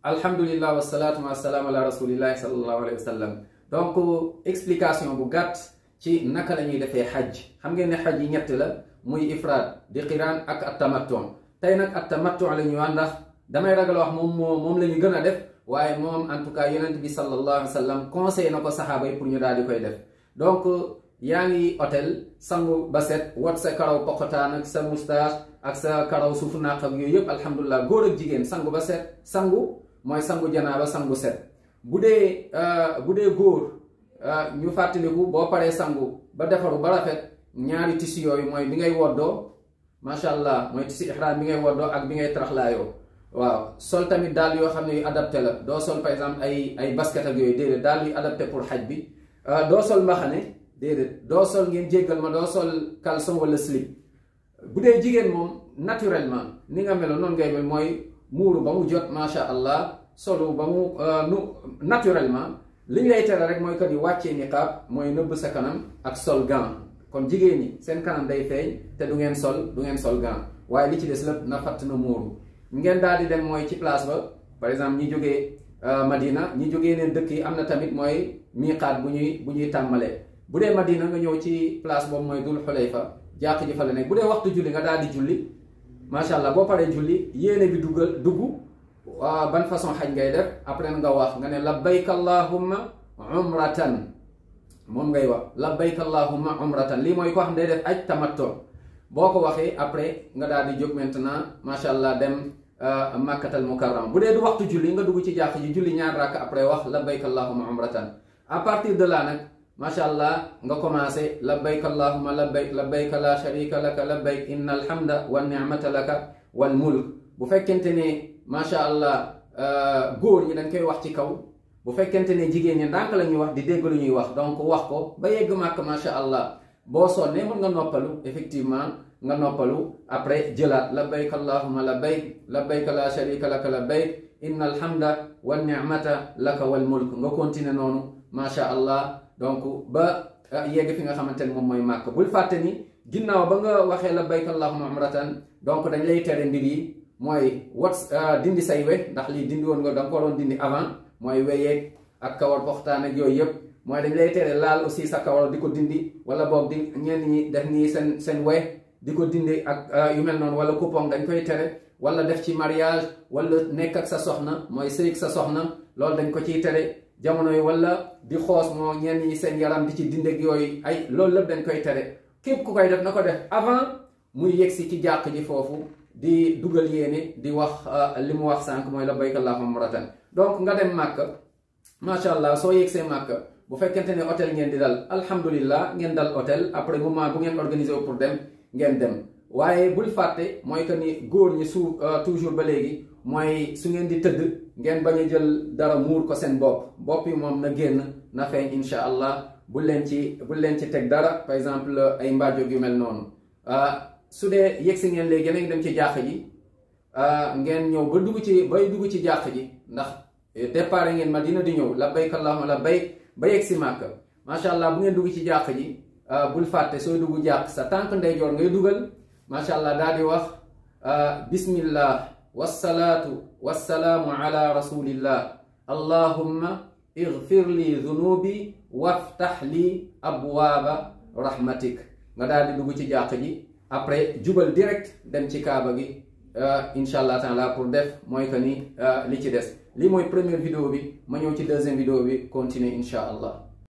alhamdulillah wasalaatu wasalaam ala rasulillahi sallallahu alayhi wa sallam. donc explication bu gàtt ci naka la ñuy defee xaj. xam ngeen ne xaj yi ñett la muy ifraad di qiraan ak at-tamattu. tey nag at-tamattu la ñuy wax ndax damay ragal wax moom la ñu gën a def waaye moom en tout cas yonent bi sallallahu alayhi wa sallam conseillé na ko saxaaba yi pour ñu daal di koy def. donc yaa ngi hôtel sangu ba set wat sa karaw poqotaan ak sa moustache ak sa karaw suufu naaq ak yooyu yëpp alhamdulilah góor ak jigéen sangu ba set. sangu mooy sangu janaaba sangu set bu dee góor ñu fàttaliku boo paree sangu ba defaru ba rafet ñaari tissu yooyu mooy bi ngay woddoo macha allah mooy tissu ihram bi ngay woddoo ak bi ngay taraxlaayoo. waaw sol tamit daal yoo xam ne yu adapté la doo sol par exemple ay basket ak yooyu déedéet daal yu adapté pour xaj bi. doo sol mbaxane déedéet doo sol ngeen jéggal ma doo sol caleçon wala slip. bu dee jigéen moom naturellement ni nga meloon noonu ngay mel mooy muuru ba mu jot macha allah solu ba mu naturellement li ñu lay tere rek mooy que di wàccee niqaab mooy nëbb sa kanam ak sol gant. kon jigéen ñi seen kanam day feeñ te du ngeen sol gant waaye li ci des lépp na fatt na muuru. ngeen daal di dem mooy ci place ba par exemple ñi jógee Madina ñi jógee neen dëkk yi am na tamit mooy miiqaat bu ñuy tàmbalee. bu dee Madina nga ñëw ci place boobu mooy Dul Xulayfa jàq ji fa la nekk bu dee waxtu julli nga daal di julli macha allah boo paree julli yéene bi dugg ban façon xaj ngay def après nga wax nga ne labbayka allahumma umratan moom ngay wax labbayka allahumma umratan lii mooy ko xam day def aj tamattu boo ko waxee après nga daal di jóg maintenant macha allah dem makkatal mukarram bu dee du waxtu julli nga dugg ci jàq ji julli ñaar rakk après wax labbayka allahumma umratan à partir de là nag macha allah nga commencé labbayka allahumma labbayk labbayka la sharika laka labbayk inna alhamda wa ni'mata laka wal mulk. bu fekkente ne macha allah góor ñi dañ koy wax ci kaw bu fekkente ne jigéen ñi ndànk la ñuy wax di dégg lu ñuy wax donc wax ko ba yegg màkk macha allah boo sonnee mën nga noppalu effectivement nga noppalu après jëlaat labbayka allahumma labbayk labbayka la sharika laka labbayk inna alhamda wa ni'mata laka wal mulk nga continuer noonu macha allah. donc ba yegg fi nga xamante ne moom mooy màkk bul fàtte ni ginnaaw ba nga waxee labbayka allahumma umratan donc dañ lay tere mbir yi mooy dindi say we ndax lii dindi woon nga da nga ko doon dindi avant mooy weyeeg ak kawar poxtaan ak yooyu yëpp mooy dañ lay tere laal aussi sa kawar di ko dindi wala boog di ñenn ñi def nii seen we di ko dindi ak yu mel noonu wala coupon dañ koy tere wala def ci mariage wala nekk ak sa soxna mooy sëy ak sa soxna loolu dañ ko ciy tere. jamono yi wala di xoos moo ñenn ñi seen yaram di ci dindeg yooyu ay loolu lépp dañ koy tere képp ku koy def na ko def avant muy yegsi ci jàq ji foofu di dugal yéene di wax li mu wax sànq mooy labbayka allahumma umratan. donc nga dem màkk macha allah soo yegsee màkk bu fekkente ne hôtel ngeen di dal alhamdulillah ngeen dal hôtel après moment bu ngeen organisé wu pour dem ngeen dem waaye bul fàtte mooy que ni góor ñi toujours ba léegi mooy su ngeen di tëdd ngeen bañ a jël dara muur ko seen bopp yi moom na génn na feeñ incha allah bu leen ci teg dara par exemple ay mbaajoog yu mel noonu. su dee yegsi ngeen léegi yéen a ngi dem ci jàq ji ngeen ñëw ba dugg ci jàq ji ndax départ ngeen Madina di ñëw labbayka allahumma labbayk ba yegsi Màkka macha allah bu ngeen dugg ci jàq ji bul fàtte sooy dugg jàq sa tànk ndeyjoor ngay dugal macha allah daal di wax bismillah wassalaatu wassalaamu ala rasulillah allahumma igfir li dunubi waftax li abwaaba rahmatik nga daal di dugg ci jàq ji après jubal direct dem ci kaaba gi incha allah taala pour def mooy que ni li ci des lii mooy première vidéo bi ma ñëw ci deuxième vidéo bi continuer incha allah.